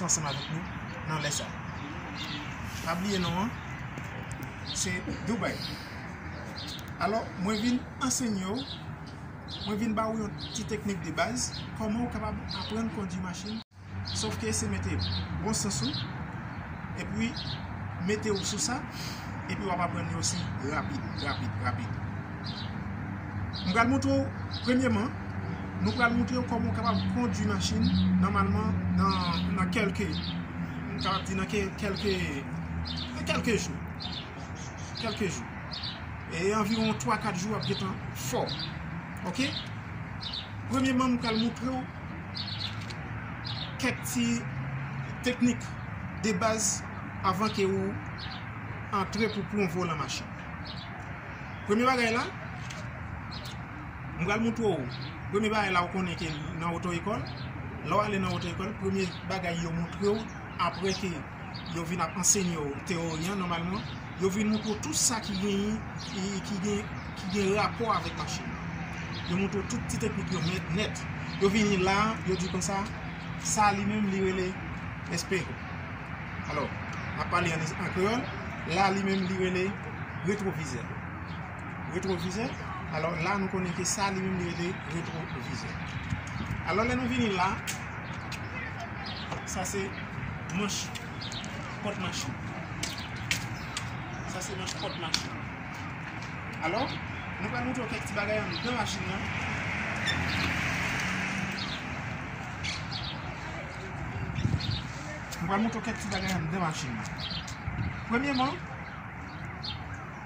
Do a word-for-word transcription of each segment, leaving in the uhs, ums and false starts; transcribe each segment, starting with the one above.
Ansanm avèk nou nan lè sa. Pa bliye non an, se Dubai. Alò, mwen vin ansenye w, mwen vin ba w yon ti teknik de baz, kòman w kapab aprann kondwi machin. Sòf ke se mete bon sans ou, epi mete w sou sa, epi w ap aprann li osi rapid, rapid, rapid. M pral montre w, premyeman, nou pral montre w kòman w kapab kondwi machin nòmalman nan, nan kèlke, m kapab di nan kè-, kèlke, nan kèlke jou. Kèlke jou. E anviwon twa kat jou w ap gentan fò. Oke? Premyeman, m pral montre w kèk ti teknik de baz avan ke ou antre pou pran volan machin. Premye bagay la, m pral montre w. Premye bagay la, ou konnen ke nan oto ekòl, lè w ale nan oto ekòl, premye bagay yo montre w, apre ke yo vin ap ansenye w teyori an, nòmalman, yo vin montre w tout sa ki gen, ki gen, ki gen rapò avèk machin nan. Yo montre w tout ti teknik yo nèt, nèt. Yo vini la, yo di konsa, sa li menm li rele espejo. Alò, n ap pale an, an kreyòl, la li menm li rele retwovizè. Retwovizè, alò la nou konnen ke sa li menm li rele retwovizè. Alò lè nou vini la, sa se manch pòt machin. Sa se manch pòt machin. Alò, nou pral montre w kèk ti bagay anndan machin nan. Nou pral montre w kèk ti bagay anndan machin nan. Premyeman,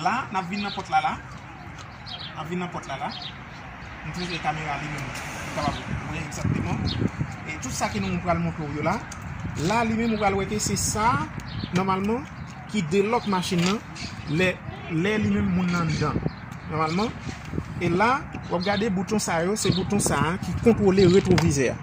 la, n ap vin nan pòt la la. N ap vin nan pòt la la. M te fè kamera li menm, ou kapab wè egzakteman. E tout sa ke nou pral montre w yo la. La, li menm, ou pral wè ke se sa, nòmalman, ki delòk machin nan, lè, lè li menm moun nan anndan. Nòmalman. E la, w ap gade bouton sa yo, se bouton sa a ki kontwole retwovizè a.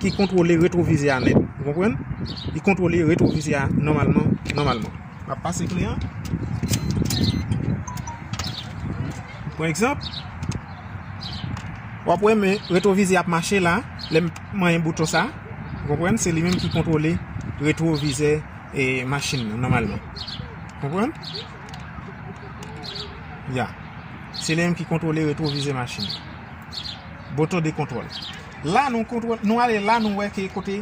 Ki kontwole retwovizè a nèt. Ou konprann? Li kontwole retwovizè a nòmalman, nòmalman. M ap pase kle an. Pran egzanp, w ap wè men retwovizè ap mache la, lè m manyen bouton sa, ou konprann? Se li menm ki kontwole retwovizè, e, machin nan, nòmalman. Konprann? Ya. Se li menm ki kontwole retwovizè machin nan. Bouton de kontwòl. La, nou kontwòl, nou ale la, nou wè ke kote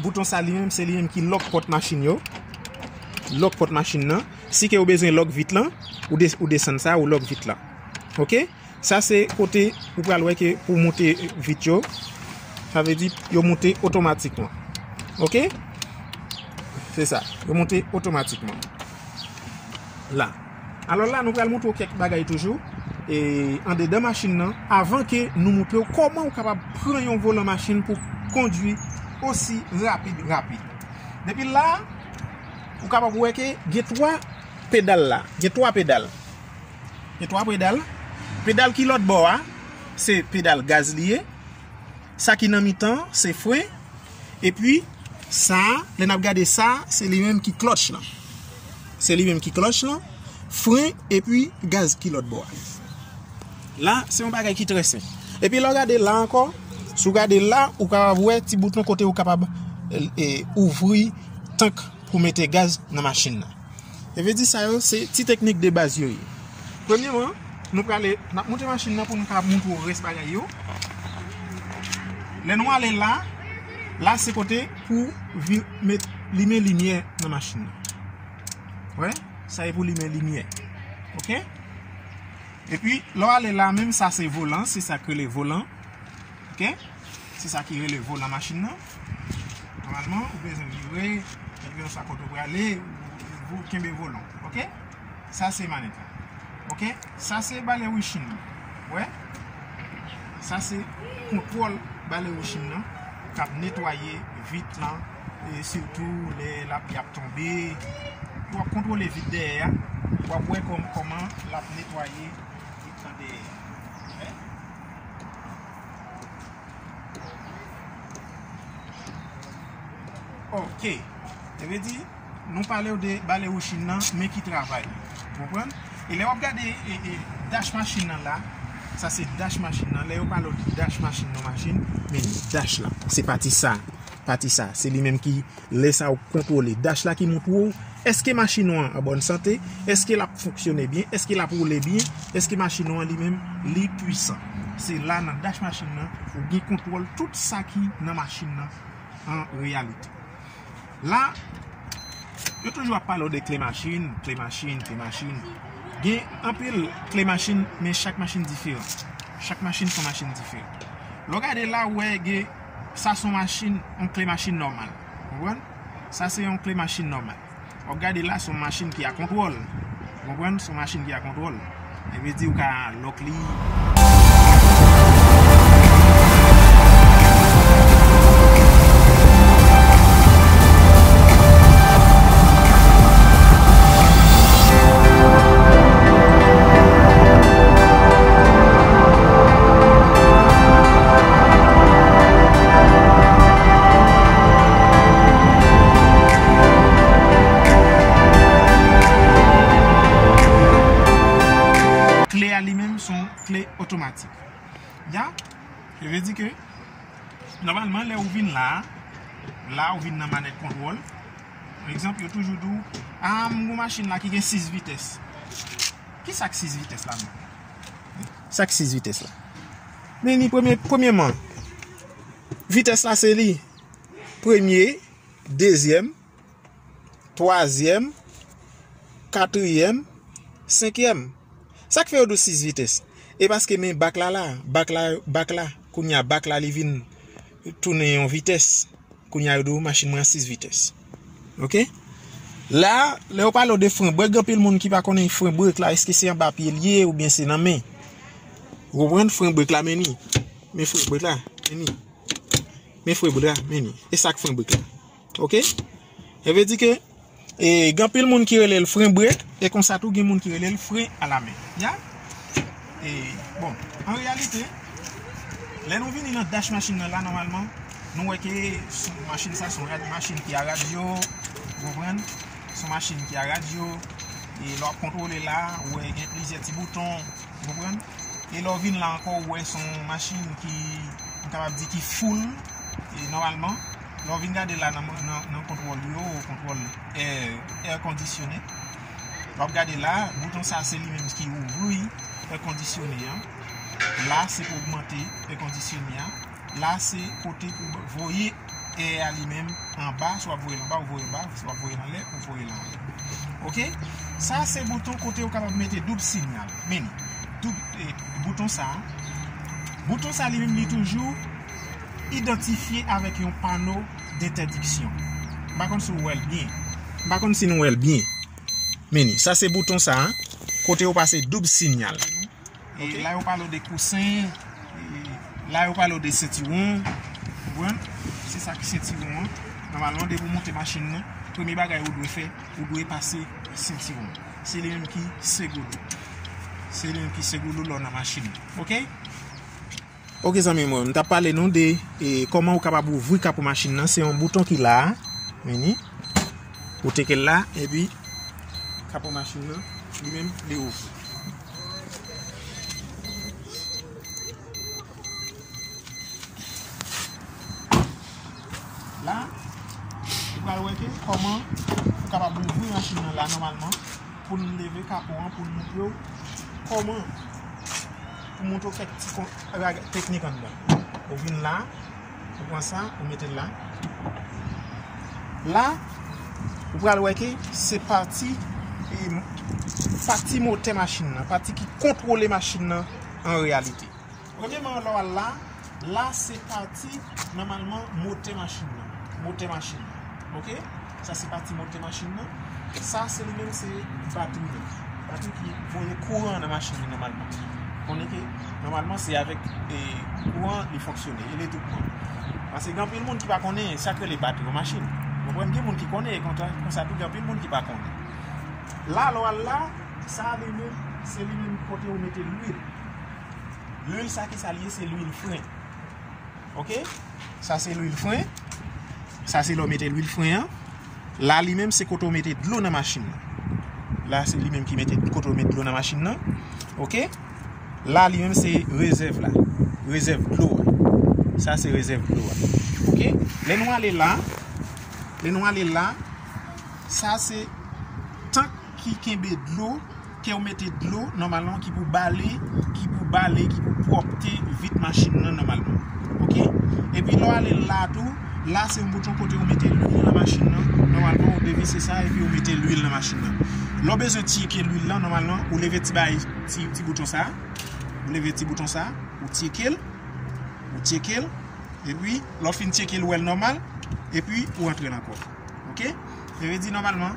bouton sa li menm, se li menm ki lòk pòt machin yo. Lòk pòt machin nan. Si ke ou bezwen lòk vit lan, ou de-, ou desann sa, ou lòk vit lan. Oke? Sa se kote ou pral wè ke pou moute vit yo, sa vle di yo moute otomatikman. Oke? Se sa, yo moute otomatikman. La. Alò la, nou pral montre w kèk bagay toujou, e, andedan machin nan, avan ke nou montre w kòman ou kapab pran yon volan machin pou kondwi osi rapid, rapid. Depi la, ou kapab wè ke gen twa pedal la, gen twa pedal. Gen twa pedal. Pedal ki lòt bò a, se pedal gaz li ye. Sa ki nan mitan, se fren. Epi, sa, lè n ap gade sa, se li menm ki klòtch lan. Se li menm ki klòtch lan, fren, epi gaz ki lòt bò a. La, se yon bagay ki trè senp. Epi lè w gade la ankò, si w gade la, ou kapab wè ti bouton kote ou kapab, e, e, ouvri tank pou mete gaz nan machin nan. E vle di sa yo, se ti teknik de baz yo ye. Premyeman, nou prale, n ap moute machin nan pou nou ka montre w rès bagay yo. Lè nou ale la, la se kote pou vi-, met, limen limyè nan machin nan. Wè, sa e pou limen limyè. Oke? Epi, lè w ale la menm, sa se volan, se sa k rele volan. Oke? Se sa ki rele volan machin nan. Nòmalman, ou bezwen vire, kèlkeswa kote ou prale, ou, ou kenbe volan. Oke? Sa se manèt la. Oke? Sa se bale wichin nan. Wè? Sa se kontwòl bale wichin nan k ap netwaye vit lan, e sitou lè lapli ap tonbe. W ap kontwole vit dèyè a. W ap wè kòm-, kòman l ap netwaye vit lan dèyè a. Wè? Oke. Sa vle di, nou pale w de bale wichin nan, men ki travay. Ou konprann? E lè w ap gade, e, e, dash machin nan la, sa se dash machin nan. Lè yo pale w de dash machin nan machin, men dash la, se pati sa. Pati sa, se li menm ki lè sa ou kontwole dash la ki montre w èske machin ou an an bòn sante, èske l ap fonksyone byen, èske l ap woule byen, èske machin ou an li menm li pwisan. Se la nan dash machin nan ou gen kontwòl tout sa ki nan machin nan an reyalite. La, yo toujou ap pale w de kle machin, kle machin, kle machin. Gen anpil kle machin, men chak machin diferan. Chak machin se yon machin diferan. Lè w gade la, ou wè gen sa se yon machin, yon kle machin nòmal. Konprann? Sa se yon kle machin nòmal. W ap gade la, se yon machin ki a kontwòl. Konprann? Se yon machin ki a kontwòl. E vle di ou ka lòk li. Kle a li menm se yon kle otomatik. Ya, se vle di ke nòmalman lè ou vin la, la ou vin nan manèt kontwòl. Pa egzanp, yo toujou di w, a, m gon machin la ki gen sis vitès. Ki sa k sis vitès la menm? Sa k sis vitès la? Men ni premye, premyèman, vitès la se li. Premye, dezyèm, twazyèm, katriyèm, senkyèm. Sa k fè yo di w sis vitès? E paske men bak la la, bak la, bak la, kounye a bak la li vin tounen yon vitès. Kounye a yo di w machin mwen an sis vitès. Oke? La, lè yo pale w de fren brek, gen anpil moun ki pa konnen fren brek la, èske se anba pye l ye oubyen se nan men. Ou konprann? Fren brek la, men ni. Men fren brek la, men ni. Men fren brek la, men ni. E sa k fren brek la. Oke? E vle di ke, e, gen anpil moun ki rele l fren brek, e konsa tou gen moun ki rele l fren a la men. Ya? E, bon, an reyalite, lè nou vini nan dash machin nan la, nòmalman, nou wè ke sou machin sa, se yon rad-, machin ki a radyo, ou konprann? Se yon machin ki a radyo, e lè w ap kontwole la, ou wè gen plizyè ti bouton, ou konprann? E lè w vin la ankò, ou wè se yon machin ki, m kapab di ki full, e nòmalman, lè w vin gade la nan, nan, nan kontwòl yo, kontwòl è, è kondisyone, w ap gade la, bouton sa se li menm ki ouvri è kondisyone an. La se pou ogmante è kondisyone an. La se kote pou voye è a li menm anba, si w ap voye l anba, ou voye l anba, si w ap voye l anlè, ou voye l anlè. Oke? Sa se bouton kote ou kapab mete doub sinyal. Men, doub, e, bouton sa, bouton sa li menm li toujou idantifye avèk yon pano dentèdiksyon. M pa konn si w wè l byen. M pa konn si nou wè l byen. Men, sa se bouton sa, kote ou pase doub sinyal. E la yo pale w de kousen, e la yo pale w de sentiwon. Ou konprann? Se sa ki sentiwon an. Nòmalman, depi w monte machin nan, premye bagay ou dwe fè, ou dwe pase sentiwon. Se li menm ki segolo. Se li menm ki segolo lè w nan machin nan. Oke? Oke, zanmi mwen, m t ap pale nou de, e, kòman ou kapab ouvri kapo machin nan. Se yon bouton ki la a. Men ni. Ou teke l la, epi kapo machin nan, li menm, li ouvri. La, ou pral wè ke kòman ou kapab ouvri machin nan la nòmalman, pou n leve kapo an, pou n montre w kòman, pou montre w kèk ti kon-, rag-, teknik anndan. Ou vin la, ou pran sa, ou mete l la. La, ou pral wè ke se pati, e, pati motè machin nan, pati ki kontwole machin nan an reyalite. Premyèman, lè w al la, la se pati, nòmalman, motè machin nan. Motè machin nan. Oke? Sa se pati motè machin nan. Sa se li menm se batri nan. Batri ki voye kouran nan machin li nòmalman. Konnen ke nòmalman se avèk, e, kouran li fonksyone, elektrik kouran. Paske gen anpil moun ki pa konnen sa k rele batri yon machin. Ou konprann? Gen moun ki konnen, e konsa, konsa tou gen anpil moun ki pa konnen. La, lè w al la, sa li menm, se li menm kote ou mete lwil. Lwil sa ki sa l ye? Se lwil fren. Oke? Sa se lwil fren. Sa se lè w mete lwil fren an. La li menm se kote w mete dlo nan machin nan. La se li menm ki mete kote w mete dlo nan machin nan. Oke? La li menm se rezèv la. Rezèv dlo a. Sa se rezèv dlo a. Oke? Lè nou ale la, lè nou ale la, sa se tank ki kenbe dlo, ke ou mete dlo, nòmalman, ki pou bale, ki pou bale, ki pou pwòpte vit machin nan nòmalman. Oke? Epi lè w ale la tou, la se yon bouton kote ou mete lwil nan machin nan. Nòmalman, ou devise sa epi ou mete lwil nan machin nan. Lè w bezwen tcheke lwil lan, nòmalman, ou leve ti bay, ti, ti bouton sa. Ou leve ti bouton sa, ou tcheke l, ou tcheke l, epi lè w fin tcheke l, ou wè l nòmal, epi ou antre l ankò. Oke? Sa vle di nòmalman,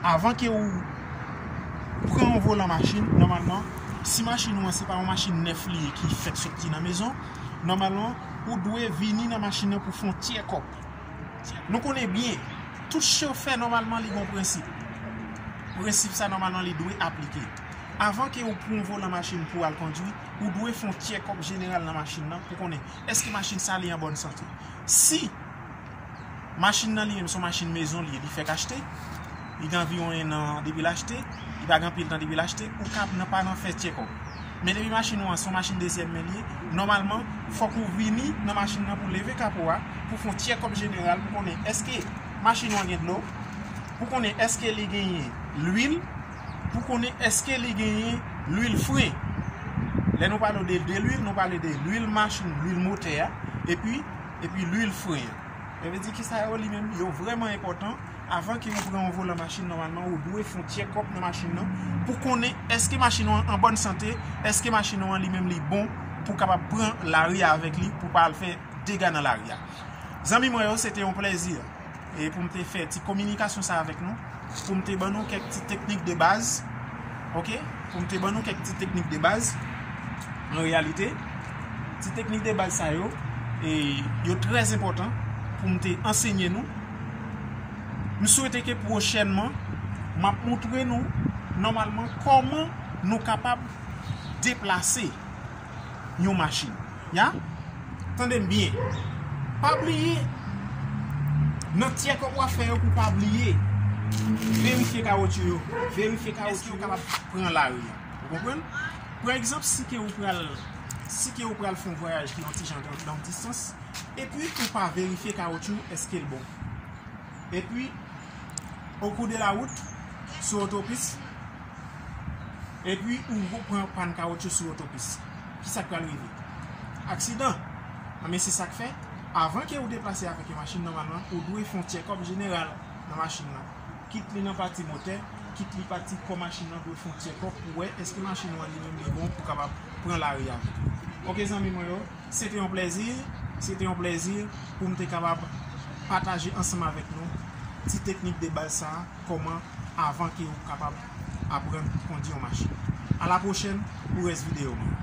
avan ke ou pran yon volan machin, nòmalman, si machin ou an se pa yon machin nèf li ye ki fèk soti nan mezon, nòmalman, ou dwe vini nan machin nan pou fè yon check-up. Nou konnen byen, tout chofè nòmalman li gen yon prensip. Prensip sa nòmalman li dwe aplike. Avan ke ou pran yon volan machin pou al kondwi, ou dwe fè yon check-up jeneral nan machin nan pou konnen èske machin sa li an bòn sante. Si machin nan li menm se yon machin mezon li ye, li fèk achte, li gen anviwon en an depi l achte, li pa gen anpil tan depi l achte, ou kab nan pa nan fè check-up. Men depi machin ou an se yon machin dezyèm men li ye, nòmalman, fòk ou vini nan machin nan pou leve kapo a, pou fè yon check-up jeneral, pou konnen èske machin ou an gen dlo, pou konnen èske li genyen lwil, pou konnen èske li genyen lwil fren. Lè nou pale de, de lwil, nou pale de lwil machin, lwil motè a, epi, epi lwil fren an. Sa vle di ki sa yo li menm, yo vrèman enpòtan. Avan ke ou pran yon volan machin, nòmalman, ou dwe fè yon check-up nan machin nan pou konnen èske machin ou an an bòn sante, èske machin ou an li menm li bon pou kapab pran lari a avèk li, pou pa al fè dega nan lari a. Zanmi mwen yo, se te yon plèzi e pou m te fè ti kominikasyon sa avèk nou, pou m te ban nou kèk ti teknik de baz, oke? Pou m te ban nou kèk ti teknik de baz, an reyalite, ti teknik de baz sa yo, e yo trè enpòtan pou m te ansenye nou. M swete ke pwochènman, m ap montre nou, nòmalman, kòman nou kapab deplase yon machin. Ya? Tande m byen. Pa bliye, nan check-up w ap fè yo pou pa bliye, verifye kawotchou yo. Verifye kawotchou yo kapab pran lari a. Ou konprann? Pran egzanp, si ke ou pral, si ke ou pral fè yon vwayaj ki yon ti jan long distance, epi ou pa verifye kawotchou èske l bon. Epi, au cours de la route, sou otopis, epi ou pran pàn kawotchou sou otopis. Kisa k pral rive? Aksidan. Anben, se sa k fè, avan ke ou deplase avèk yon machin, nòmalman, ou dwe fè yon check-up jeneral nan machin nan. Kit li nan pati motè, kit li pati kò machin nan, dwe fè yon check-up pou wè èske machin ou an li menm li bon pou kapab pran lari avèk li. Oke, zanmi mwen yo, se te yon plèzi, se te yon plèzi pou m te kapab pataje ansanm avèk nou ti teknik de baz sa a, kòman avan ke ou kapab aprann kondwi yon machin. A la pwochèn pou rès videyo mwen.